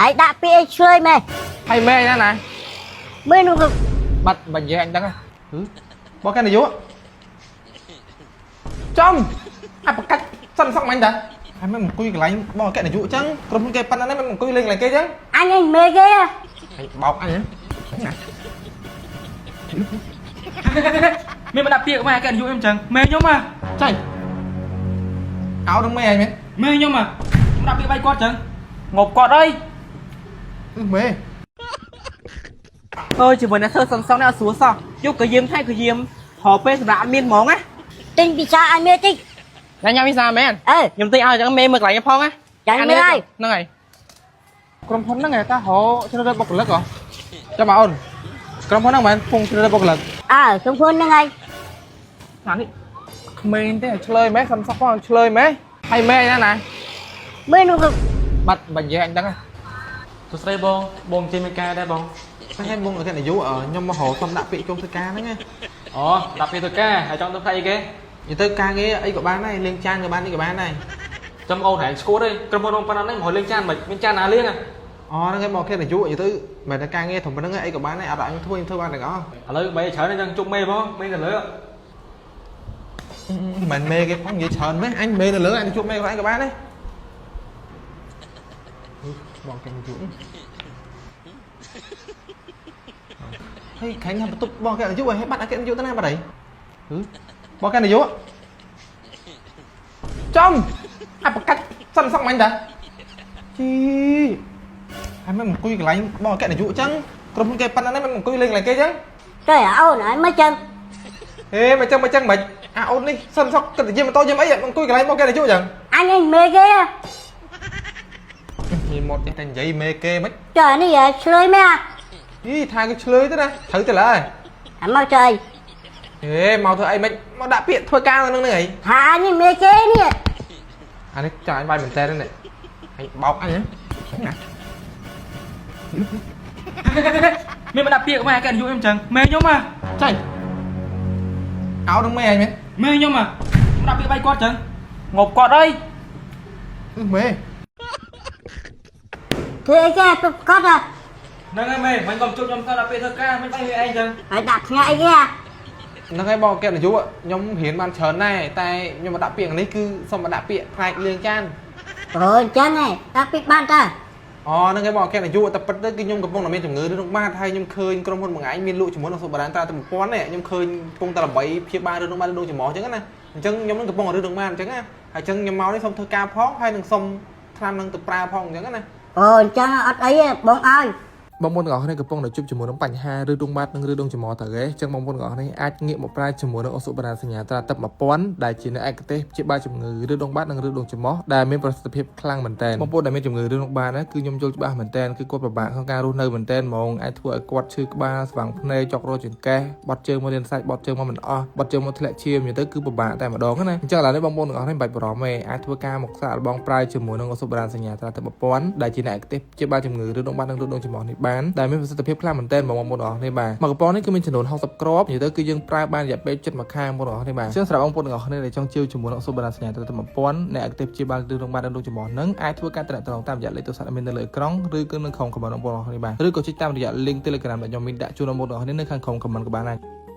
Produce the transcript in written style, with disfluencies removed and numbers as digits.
ឯងដាក់ពាក្យអីឆ្លើយមែន ហើយមេណាណា មេនោះក៏ បាត់បាញ់និយាយអញដឹងហ៎បងកាន់នាយកចំអាប្រកាច់សិនសក់មិញតាហើយមិនអង្គុយកន្លែងបងអគ្គនាយកចឹងក្រុមហ៊ុនគេប៉ុណ្ណានេះមិនអង្គុយលេងកន្លែងគេចឹង អញឯងមេគេ ហើយបោកអញណា មានមកដាក់ពាក្យមកអគ្គនាយកខ្ញុំចឹងមេខ្ញុំហ่ะ ចៃអោនឹងមេអញមែន មេខ្ញុំហ่ะខ្ញុំដាក់ពាក្យបាយគាត់ចឹងងប់គាត់អី មេ អើយជាមួយអ្នកធ្វើសន្សំនេះអត់ស្រួលសោះយកក៏យាមថៃក៏យាមហៅពេលសម្រាប់អត់មានហ្មងណា ទិញពិសាឲ្យមេតិច ញ៉ាំញ៉ាំវិសាមែន អើ ខ្ញុំទិញឲ្យចឹងមេមើលកន្លែងផងណា ចាញ់មេហើយ ហ្នឹងហើយក្រុមហ៊ុនហ្នឹងឯងតារកជ្រើសរើសបុគ្គលិកហ៎ចាំមកអូនក្រុមហ៊ុនហ្នឹងមែនពងជ្រើសរើសបុគ្គលិក អើសំភួនហ្នឹងហើយ ណានេះក្មេងទេឆ្លើយមែនសំសក់ផងឆ្លើយមែនហើយមេណាណា មេនោះក៏ បាត់បាញ់និយាយអញដឹងហ៎ សួស្តីបងបងជិះមេការដែរបង តែឲ្យបងអគ្គនាយកខ្ញុំមករកសុំដាក់ពាក្យចូលធ្វើការហ្នឹងណា អូដាក់ពាក្យធ្វើការហើយចង់ទៅផ្នែកអីគេ និយាយទៅការងារអីក៏បានដែរលាងចានក៏បាននេះក៏បានដែរ ចាំអូនហែងឈួតទេក្រុមហ៊ុនបងប៉ុណ្ណានេះមកលេងចានមិនមានចានណាលៀង អូហ្នឹងឯងមកអគ្គនាយកនិយាយទៅមិនតែការងារត្រឹមប៉ុណ្្នឹងឯងអីក៏បានដែរអត់ឲ្យខ្ញុំធ្វើខ្ញុំធ្វើបានទាំងអស់ ឥឡូវបីច្រើនចឹងជុំមេបងមេទៅលើ មិនមេគេផងនិយាយច្រើនមែនអញមេនៅលើអញទៅជួបមេខ្លួនឯងក៏បានដែរបងអគ្គនាយកហើយខាញ់ថាបន្ទប់បងអគ្គនាយកឲ្យបាត់អគ្គនាយកទៅណាបាត់អីបងអគ្គនាយកចំអាប្រកាច់សិនសក់មិញតាជីហើយមិនអង្គុយកន្លែងបងអគ្គនាយកចឹងក្រុមហ៊ុនគេប៉ុណ្ណានេះមិនអង្គុយលេងកន្លែងគេចឹង ទៅអូនឲ្យមកចឹង ហេមិនចឹងមិនចឹងមិនអាអូននេះសិនសក់គិតតែយាមម៉ូតូយាមអីអង្គុយកន្លែងបងអគ្គនាយកចឹង អញឯងមេគេ មានមាត់ចេះតែនិយាយមេគេមិន ចុះនេះឆ្លើយមែន យីថាគេឆ្លើយទៅណាត្រូវទៅឡើយ អាមកចុះអី ហេមកធ្វើអីមិនមកដាក់ពាក្យធ្វើការនៅនឹងហ្នឹងអី ថាអញមេគេនេះ អានេះចាញ់បាយមែនតើនេះហើយបោកអញណា មានមកដាក់ពាក្យមកអគ្គនាយកខ្ញុំចឹងមេខ្ញុំហ่ะ ចៃអោនឹងមេអញមែន មេខ្ញុំហ่ะខ្ញុំដាក់ពាក្យបាយគាត់ចឹងងប់គាត់អី មេ ធ្វើអីគេទៅគាត់ ហ្នឹងហើយមេមិនកុំជួបខ្ញុំទៅដាក់ពាក្យធ្វើការមិនបាយវាឯងចឹង ហើយដាក់ថ្ងៃអីគេ ហ្នឹងហើយបងអគ្គនាយកខ្ញុំរៀនបានច្រើនដែរតែខ្ញុំមកដាក់ពាក្យនេះគឺសុំមកដាក់ពាក្យផ្នែកលាងចាន អូអញ្ចឹងឯងដាក់ពាក្យបានតើ អូហ្នឹងហើយបងអគ្គនាយកតែពិតទៅគឺខ្ញុំកំពុងតែមានជំងឺរឿងបាតហើយខ្ញុំឃើញក្រុមហ៊ុនមួយថ្ងៃមានលក់ជាមួយនឹងសុបរានត្រាតែ1000នេះខ្ញុំឃើញកំពុងតែល្បីព្យាបាលរឿងបាតរឿងច្រមុះអញ្ចឹងណាអញ្ចឹងខ្ញុំនឹងកំពុងតែរឿងបាតអញ្ចឹងណាហើយអញ្ចឹងខ្ញុំមកនេះសុំធ្វើការផងហើយនឹងសុំថ្នាំនឹងទៅប្រើផងអញ្ចឹងណា អូអញ្ចឹងអត់អីទេបងឲ្យ បងប្អូនទាំងអស់គ្នាកំពុងតែជួបជាមួយនឹងបញ្ហាឬដួងបាតនិងឬដួងច្រមុះតើទេអញ្ចឹងបងប្អូនទាំងអស់គ្នាអាចងាកមកប្រើជាមួយនឹងអូសុបរាសញ្ញាត្រាទឹក1000ដែលជាអ្នកឯកទេសព្យាបាលជំងឺឬដួងបាតនិងឬដួងច្រមុះដែលមានប្រសិទ្ធភាពខ្លាំងមែនទែនបងប្អូនដែលមានជំងឺឬដួងបាតណាគឺខ្ញុំយល់ច្បាស់មែនទែនគឺគាត់ពិបាកក្នុងការរស់នៅមែនទែនហ្មងអាចធ្វើឲ្យគាត់ឈឺក្បាលស្វាងភ្នែកចុករោចង្កេះបត់ជើងមកលៀនសាច់បត់ជើងមកមិនអស់បត់ជើងមកធ្លាក់ឈាមអញ្ចឹងទៅគឺពិបាកតែម្ដងណាអញ្ចឹងឥឡូវនេះបងប្អូនទាំងអស់គ្នាមិនបាច់បារម្ភទេអាចធ្វើការមកសាកល្បងប្រើជាមួយនឹងអូសុបរានសញ្ញាត្រាទឹក1000ដែលជាអ្នកឯកទេសព្យាបាលជំងឺឬដួងបាតនិងឬដួងច្រមុះនេះបានដែលមានប្រសិទ្ធភាពខ្លាំងមែនទែនបងប្អូនទាំងអស់គ្នាបាទមកកំប៉ុងនេះគឺមានចំនួន60គ្រាប់និយាយទៅគឺយើងប្រើបានរយៈពេល71ខែបងប្អូនទាំងអស់គ្នាបាទអញ្ចឹងសម្រាប់បងប្អូនទាំងអស់គ្នាដែលចង់ជាវជាមួយនឹងអូសុបរានសញ្ញាត្រាទឹក1000អ្នកឯកទេសព្យាបាលឬដួងបាតនិងដួងច្រមុះនឹងអាចធ្វើការតំណតាមរយៈលេខទូរស័ព្ទដែលមាននៅលើអេក្រង់ឬគឺនៅក្នុង comment បងប្អូនទាំងអស់គ្នាបាទឬក៏ចុចតាមរយៈ link Telegram ដែលខ្ញុំមានដាក់ជូនបងប្អូនទាំងអស់គ្នានៅខាងក្រោម comment ក៏បានដែរ។